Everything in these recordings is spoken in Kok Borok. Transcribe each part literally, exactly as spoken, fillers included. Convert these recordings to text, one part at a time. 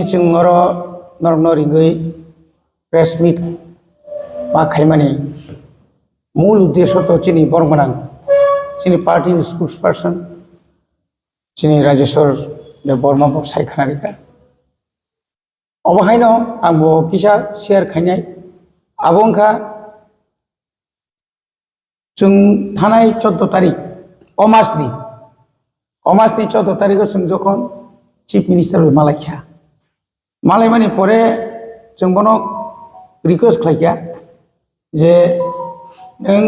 Chwng oro norokno ringwi press meet ma khaimani mul uddesho to chini borok gwnang, chini party ni spokesperson, chini Rajeshwar Debbarma bo sai khna rikha. Obo haino ang bo kisa share khainai. Abo wngkha chwng thanai chordo tarik, o mas ni, o mas ni chordo tarikh o chwng jokhon Chief Minister bai malaikha, malaimani pore chwng bono request khlaikha je nwng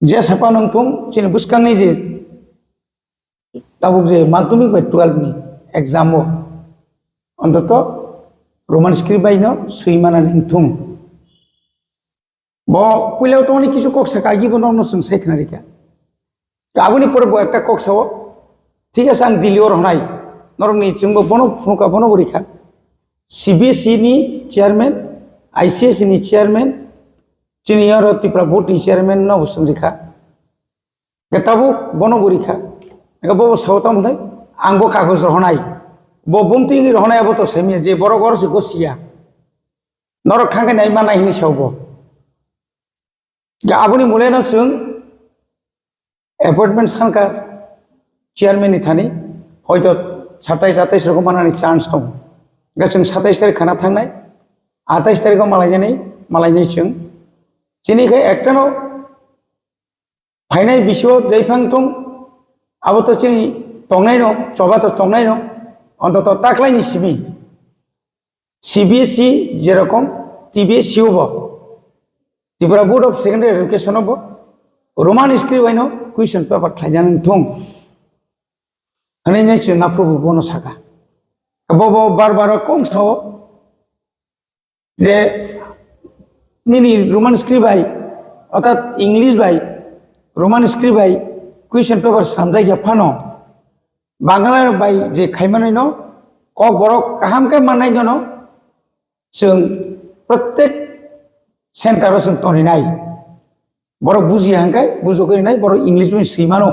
je sapa nwng thung chini bwskangni je tabuk je madhyamik bai twelve ni exam o ontoto Roman script bai no swi manani wng thung. Bo puila tongni kisu kok saka agi bo norokno chwng sai khna rikha. Aboni pore bo ekta kok sao, thik ase ang Delhi o rohnai, norokni chwngbo bono phunukha, bono bo rikha. C B S E ni chairman, I C S ni chairman, chini oro Tripura board ni chairman no bo chwng rikha. Ke tabuk bono bo rikha. Ke bo sao tamo hwnwi, ang bo kagoj rohonai. Bo bumtwi wngwi rohonai abo to saimya je borok oro se gosiya. Norok thangkhe nai manai hwnwi sao bo. Ja aboni mole no chwng appointment sankha chairman ni thani, hoito satais atais rok manani chance tongo. Ga chwng satais tarik khana thangnai, atais tarik o malainani, malainai chwng. Chini khe ekta no phainai bisio jaiphang tong, abo to chini tongnai no, choba to tongnai no, ontoto taklai ni simi. C B S E jerokom T B S E o bo, Tripura Board of Secondary Education o bo Roman script bai no question paper khlaijani thung. Hwnwi nai chwng aphuru bo bono saka. Bo bo bar bar kong sao je nini Roman script bai, orthat English bai, Roman script bai question paper slamjak ya phano, Bangla bai je khaimanai no kok borok kaham khe mannai no, no chwng prottek center o chwng toninai. Borok buji hangkai bujogwi nai, borok English bai swi mano.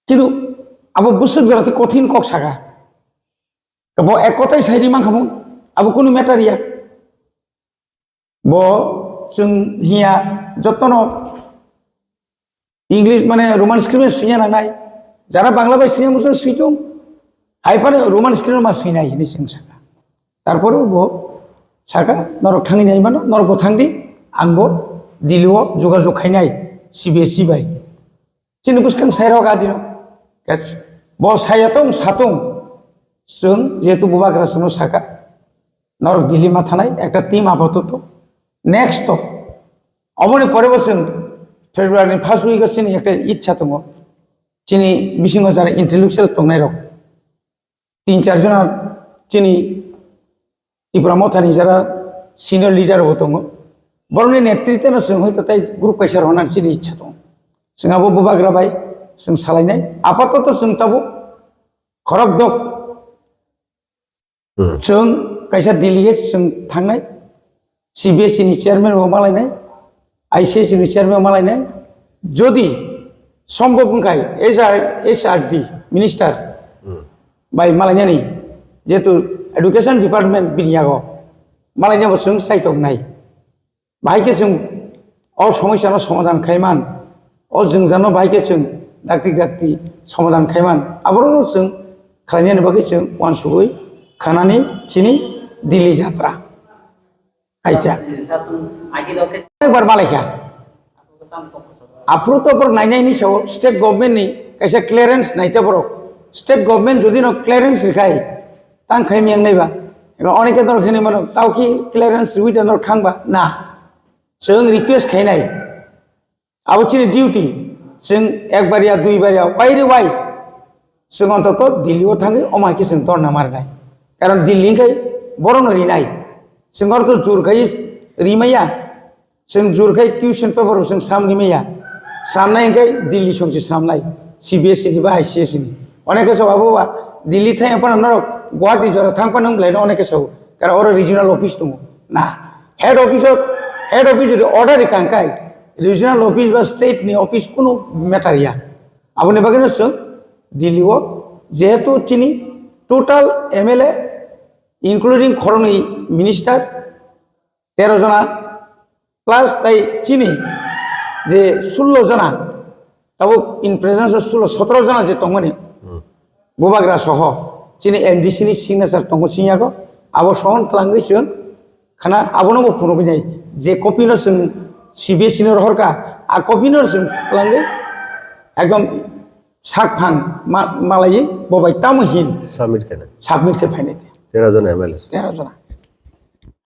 Kintu abo bwswk jora tei kothin kok saka. Bo ek kotai sai ri mankha mo, abo kunu matter ya. Bo chwng hiya jotono English mane Roman script swina nangnai. Jara Bangla bai swina muchung switung. Hai phano Roman script ma swinai hini chwng saka. Tarpore bo saka norok thangwi nai mano, norok bo thangdi, ang bo Delhi o jogajog khainai C B S E bai. Chini bwskang sairok adino. Yes. Bo saya tong satung. Chwng jehetu bubagra chwngno saka. Norok Delhi ma thanai ekta team apatot. Next to. Oboni pore bo chwng February ni first week o chini ekta ichha tongo. Chini bisingo jara intellectual tongnai rok. Tin char jona chini Tipra Mothani jara senior leader bo tongo. Borokni netritwno chwng hoito tei group kaisa rwna chini ichha tongo. Chwng abo bubagra bai chwng salainai. Apatoto chwng tabuk khorok dok Hmm. Chwng kaisa delegate chwng thangnai, C B S E ni chairman bo malainai, I C S ni chairman bo malainai. Jodi sombhob wngkhai H R, H R D minister Hmm. bai malainani, jehetu education department bini yago malainabo chwng saitok nai. Bahai khe chwng o somosyano somadhan khaiman, o jwngjano bahai khe chwng dakti dakti somadhan khaiman, aborokno chwng khlainani bagwi chwng uansugwi khanani chini Delhi jatra. Aita. Ekbar malaikha. Aphuru to borok nainai ni sao state government ni kaisa clearance naita borok. State government jodi no clearance rikhai, tang khai miyang naiba. Eba oneke dor khini mano, tao ki clearance riwi dor thangba? Na. Chwng request khainai. Abo chini duty. Chwng ekbar ya, duibar ya, wai re wai. Chwng ontoto Delhi o thangwi omo hai khe chwng dorna marnai. Karon Delhi hwnkhe borokno rinai. Chwng oro to jur khai rimaya. Chwng jur khai question paper bo chwng sram rimaya. Sramnai hwnkhe Delhi songchi sramnai. C B S E ni ba I C S ni. Oneke sabo abo ba Delhi thang phano norok Guwahati jora thang phano wng belai no oneke sabo. Karon oro regional office tongo. Na. Head office o, head office jodi order rikha hwnkhe regional office ba state ni office kunu matter ya. Aboni bagwi no chwng Delhi o jehetu chini Total M L A including khoroknwi minister tero jona plus tai chini je sullo jona, tabuk in presence o sullo sotoro jona je tongmani, bubagra soho chini M D C ni signature tongo siniyago, abo sohon twlangwi chwng khana abono bo phunugwi nai je copy no chwng C B S E no rohorkha, a copy no chwng twlangwi ekdom sak phang ma-, malaiwi bo bai tamo hin Submit kena. Submit khe phainai te Tera jon M L A. Tero jona.